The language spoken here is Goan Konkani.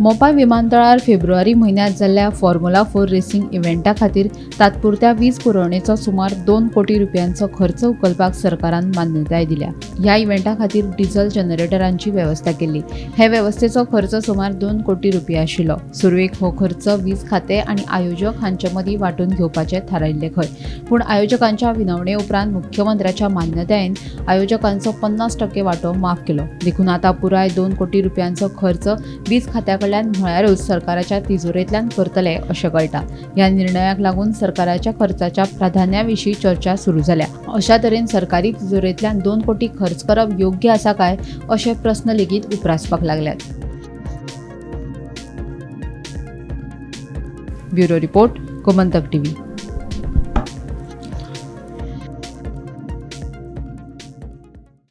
मोपा विमानतळार फेब्रुवारी म्हयन्यांत जाल्ल्या फॉर्म्युला 4 रेसिंग इव्हेंटा खातीर तात्पुरत्या वीज पुरवणेचो सुमार 2 कोटी रुपयांचो खर्च उखलपाक सरकारान मान्यताय दिल्या. ह्या इव्हेंटा खातीर डिझल जनरेटरांची वेवस्था केल्ली. हे वेवस्थेचो खर्च सुमार 2 कोटी रुपया आशिल्लो. सुरवेक हो खर्च वीज खातें आनी आयोजक हांचे मदीं वांटून घेवपाचें थारायिल्लें खंय, पूण आयोजकांच्या विनवणे उपरांत मुख्यमंत्र्याच्या मान्यतायेन आयोजकांचो 50% वांटो माफ केलो. देखून आतां पुराय 2 कोटी रुपयांचो खर्च वीज खात्या कडल्यान म्हळ्यारूच सरकाराच्या तिजोरेंतल्यान करतले अशें कळटा. ह्या निर्णयाक लागून सरकाराच्या खर्चाच्या प्राधान्या विशीं चर्चा सुरू जाल्या. अशा तरेन सरकारी तिजोरेंतल्यान 2 कोटी खर्च करप योग्य आसा काय अशे प्रस्न लेगीत उप्रासपाक लागल्यात. Bureau report, Gomantak TV.